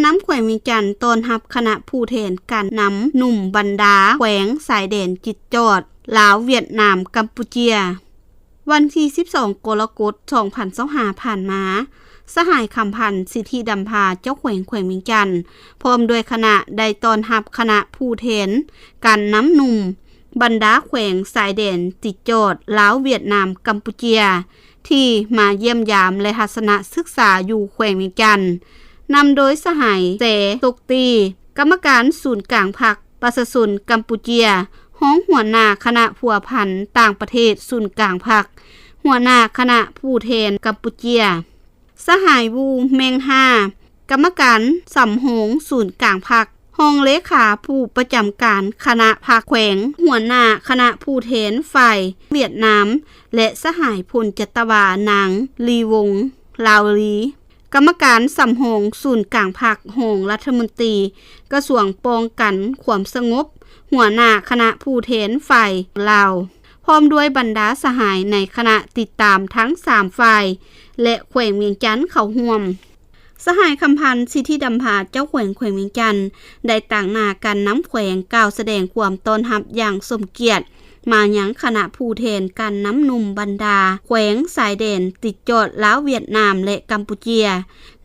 ນຳແຂວງວຽງຈັນຕ້ອນຮັບຄະນະຜູ້ແທນການນຳໜຸ່ມບັນດາແຂວງຊາຍແດນຕິດຈອດ ລາວ ຫວຽດນາມ ກຳປູເຈຍ. ວັນທີສິບສອງ ກໍລະກົດ ສອງພັນຊາວຫ້າ ຜ່ານມາ, ສະຫາຍ ຄຳພັນ ສິດທິດຳພາ ເຈົ້າແຂວງແຂວງວຽງຈັນ ພ້ອມດ້ວຍຄະນະ ໄດ້ຕ້ອນຮັບຄະນະຜູ້ແທນການນຳໜຸ່ມບັນດາແຂວງຊາຍແດນຕິດຈອດ ລາວ ຫວຽດນາມ ກຳປູເຈຍ ທີ່ມາຢ້ຽມຢາມ ແລະ ທັດສະນະສຶກສາຢູ່ແຂວງວຽງຈັນ, ນຳໂດຍສະຫາຍ ແຊ ຕົກຕີ ກຳມະການສູນກາງພັກປະຊາຊົນກຳປູເຈຍ, ຮອງຫົວໜ້າຄະນະພົວພັນຕ່າງປະເທດສູນກາງພັກ, ຫົວໜ້າຄະນະຜູ້ແທນກຳປູເຈຍ, ສະຫາຍ ວູ ແມງຮາ ກຳມະການສຳຮອງສູນກາງພັກ, ຮອງເລຂາຜູ້ປະຈຳການຄະນະພັກແຂວງ, ຫົວໜ້າຄະນະຜູ້ແທນຝ່າຍຫວຽດນາມ ແລະ ສະຫາຍ ພົນຈັດຕະວາ ນາງ ລີ ວົງ ລາວລີ ກຳມະການສຳຮອງສູນກາງພັກ, ຮອງລັດຖະມົນຕີກະຊວງປ້ອງກັນຄວາມສະຫງົບ, ຫົວໜ້າຄະນະຜູ້ແທນຝ່າຍລາວ, ພ້ອມດ້ວຍບັນດາສະຫາຍໃນຄະນະຕິດຕາມທັງສາມຝ່າຍ ແລະ ແຂວງວຽງຈັນເຂົ້າຮ່ວມ. ສະຫາຍ ຄຳພັນ ສິດທິດຳພາ ເຈົ້າແຂວງແຂວງວຽງຈັນ ໄດ້ຕາງໜ້າການນຳແຂວງກ່າວສະແດງຄວາມຕ້ອນຮັບຢ່າງສົມກຽດ ມາຍັງຄະນະຜູ້ແທນການນຳໜຸ່ມບັນດາແຂວງຊາຍແດນຕິດຈອດລາວ ຫວຽດນາມ ແລະ ກຳປູເຈຍ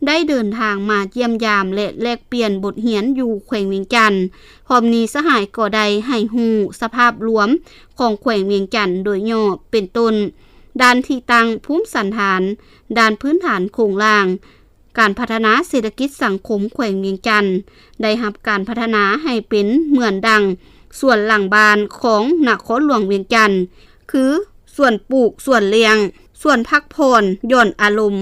ໄດ້ເດີນທາງມາຢ້ຽມຢາມ ແລະ ແລກປ່ຽນບົດຮຽນຢູ່ແຂວງວຽງຈັນ. ພ້ອມນີ້ສະຫາຍກໍໄດ້ໃຫ້ຮູ້ສະພາບລວມຂອງແຂວງວຽງຈັນໂດຍຫຍໍ້ ເປັນຕົ້ນ ດ້ານທີ່ຕັ້ງ, ພູມສັນຖານ, ດ້ານພື້ນຖານໂຄງລ່າງ, ການພັດທະນາເສດຖະກິດສັງຄົມແຂວງວຽງຈັນ ໄດ້ຮັບການພັດທະນາໃຫ້ເປັນເໝືອນດັ່ງສວນຫຼັງບ້ານຂອງນະຄອນຫຼວງວຽງຈັນ ຄື ສວນປູກ, ສວນລ້ຽງ, ສວນພັກຜ່ອນຢ່ອນອາລົມ,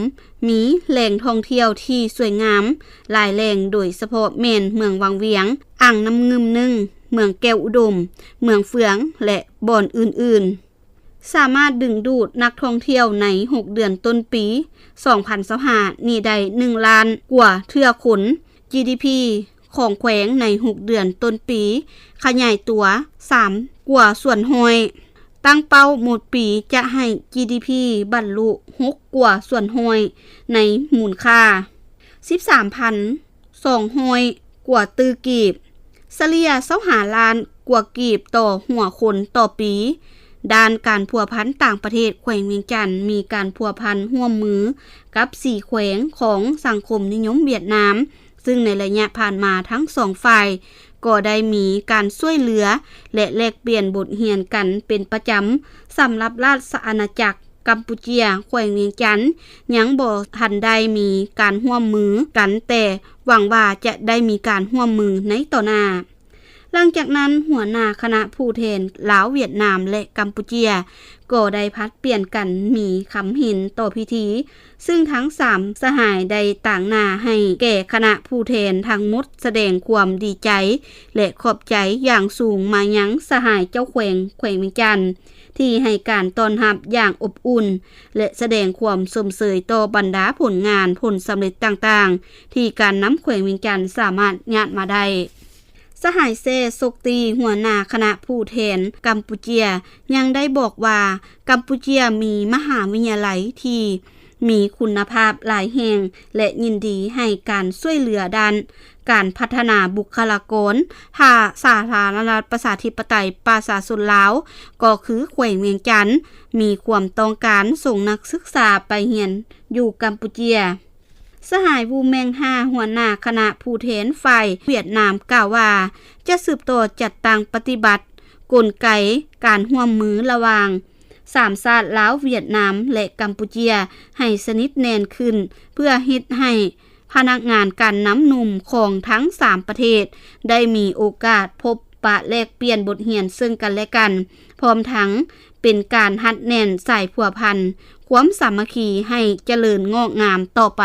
ມີແຫຼ່ງທ່ອງທ່ຽວທີ່ສວຍງາມຫຼາຍແຫ່ງ, ໂດຍສະເພາະແມ່ນເມືອງວັງວຽງ, ອ່າງນ້ຳງື່ມໜຶ່ງ, ເມືອງແກ້ວອຸດົມ, ເມືອງເຟືອງ ແລະ ບ່ອນອື່ນໆ. ສາມາດດຶງດູດນັກທ່ອງທ່ຽວໃນຫົກເດືອນຕົ້ນປີສອງພັນຊາວຫ້ານີ້ໄດ້ໜຶ່ງລ້ານກວ່າເທື່ອຄົນ. ຈີດີພີ ຂອງແຂວງໃນຫົກເດືອນຕົ້ນປີຂະຫຍາຍຕົວສາມກວ່າສ່ວນຮ້ອຍ. ຕັ້ງເປົ້າໝົດປີຈະໃຫ້ ຈີດີພີ ບັນລຸຫົກກວ່າສ່ວນຮ້ອຍໃນມູນຄ່າສິບສາມພັນສອງຮ້ອຍກວ່າຕື້ກີບ, ສະເລ່ຍຊາວຫ້າລ້ານກວ່າກີບຕໍ່ຫົວຄົນຕໍ່ປີ. ດ້ານການພົວພັນຕ່າງປະເທດ, ແຂວງວຽງຈັນມີການພົວພັນຮ່ວມມືກັບສີ່ແຂວງຂອງສັງຄົມນິຍົມຫວຽດນາມ, ຊຶ່ງໃນໄລຍະຜ່ານມາທັງສອງຝ່າຍກໍໄດ້ມີການຊ່ວຍເຫຼືອ ແລະ ແລກປ່ຽນບົດຮຽນກັນເປັນປະຈຳ. ສຳລັບລາຊະອານາຈັກກຳປູເຈຍ, ແຂວງວຽງຈັນຍັງບໍ່ທັນໄດ້ມີການຮ່ວມມືກັນ, ແຕ່ຫວັງວ່າຈະໄດ້ມີການຮ່ວມມືໃນຕໍ່ໜ້າ. ຫຼັງຈາກນັ້ນ, ຫົວໜ້າຄະນະຜູ້ແທນລາວ, ຫວຽດນາມ ແລະ ກຳປູເຈຍ ກໍໄດ້ຜັດປ່ຽນກັນມີຄຳເຫັນຕໍ່ພິທີ, ຊຶ່ງທັງສາມສະຫາຍໄດ້ຕາງໜ້າໃຫ້ແກ່ຄະນະຜູ້ແທນທັງໝົດສະແດງຄວາມດີໃຈ ແລະ ຂອບໃຈຢ່າງສູງມາຍັງສະຫາຍເຈົ້າແຂວງແຂວງວຽງຈັນ ທີ່ໃຫ້ການຕ້ອນຮັບຢ່າງອົບອຸ່ນ ແລະ ສະແດງຄວາມຊົມເຊີຍຕໍ່ບັນດາຜົນງານຜົນສຳເລັດຕ່າງໆ ທີ່ການນຳແຂວງວຽງຈັນສາມາດຍາດມາໄດ້. ສະຫາຍ ແຊ ສົກຕີ ຫົວໜ້າຄະນະຜູ້ແທນກຳປູເຈຍ ຍັງໄດ້ບອກວ່າ ກຳປູເຈຍມີມະຫາວິທະຍາໄລທີ່ມີຄຸນນະພາບຫຼາຍແຫ່ງ ແລະ ຍິນດີໃຫ້ການຊ່ວຍເຫຼືອດ້ານການພັດທະນາບຸກຄະລາກອນ ຖ້າສາທາລະນະລັດປະຊາທິປະໄຕປະຊາຊົນລາວ ກໍຄືແຂວງວຽງຈັນ ມີຄວາມຕ້ອງການສົ່ງນັກສຶກສາໄປຮຽນຢູ່ກຳປູເຈຍ. ສະຫາຍ ວູ ແມງຮາ ຫົວໜ້າຄະນະຜູ້ແທນຝ່າຍຫວຽດນາມກ່າວວ່າ ຈະສືບຕໍ່ຈັດຕັ້ງປະຕິບັດກົນໄກການຮ່ວມມືລະຫວ່າງສາມຊາດລາວ, ຫວຽດນາມ ແລະ ກຳປູເຈຍ ໃຫ້ສະໜິດແໜ້ນຂຶ້ນ ເພື່ອເຮັດໃຫ້ພະນັກງານການນຳໜຸ່ມຂອງທັງສາມປະເທດ ໄດ້ມີໂອກາດພົບປະແລກປ່ຽນບົດຮຽນເຊິ່ງກັນ ແລະ ກັນ, ພ້ອມທັງເປັນການຮັດແໜ້ນສາຍພົວພັນຄວາມສາມັກຄີໃຫ້ຈະເລີນງອກງາມຕໍ່ໄປ.